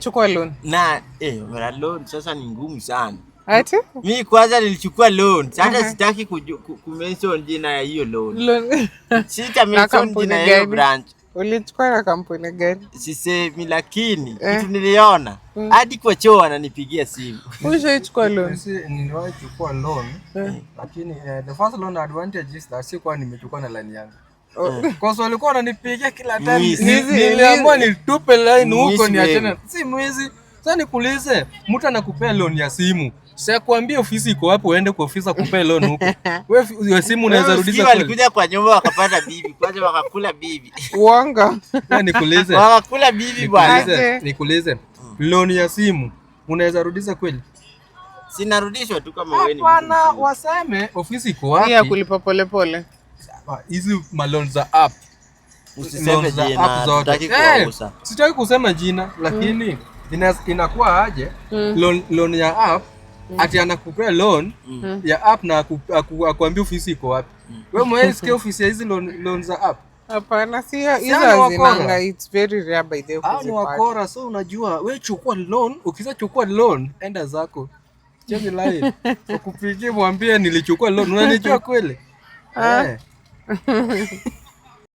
Ulichukua loan? Na mara loan sasa ni ngumu sana. Ati? Mi kwanza nilichukua loan. Sasa sitaki kumention jina ya hiyo loan. Loan. Sita Na mention kampuni jina ya hiyo gani? Branch. Ulichukua na kampuni gani? Sisemi, lakini kitu niliona, hadi kwa choo wananipigia simu. Ushaichukua loan? Si niliwahi chukua loan, lakini the first loan advantage is that sikuwa nimechukua na line yangu. Kwa sababu walikuwa wananipigia kila time. Mwizi. Niliamua nitupe line huko Mwizi niachane. wewe. Si mwizi. Sasa nikuulize, mtu anakupea loan ya simu. Sasa kuambia ofisi iko wapi, uende kwa ofisi akupee loan huko. Wewe ya simu unaweza Wewe rudisha usikii kweli? walikuja kwa nyumba wakapata bibi. Kwanza wakakula bibi. Uongo. Wewe nikuulize. Wakakula bibi, bwana. Nikuulize, Aje. nikuulize. Loan ya simu unaweza rudisha kweli? Sinarudishwa tu kama wewe ni mtu Hapana, mzuri. waseme ofisi iko Hii ya wapi? kulipa polepole. Hizi maloan za app. Usiseme Loan za jina, app zote. hatutaki kuwagusa. Sitaki kusema jina, lakini inakuwa aje, loan ya app, ati anakupea loan ya app na akuambia ofisi iko wapi. Wewe mwenyewe sikia ofisi ya hizi loan za app? Hapana, si hizo Si hao ni wakora? hazinanga. It's very rare by the way Hao ni kuzipata. wakora. So unajua, we chukua loan, ukisha chukua loan, enda zako. Change line. Ukupigie mwambie nilichukua loan. Unanijua kweli? Eh.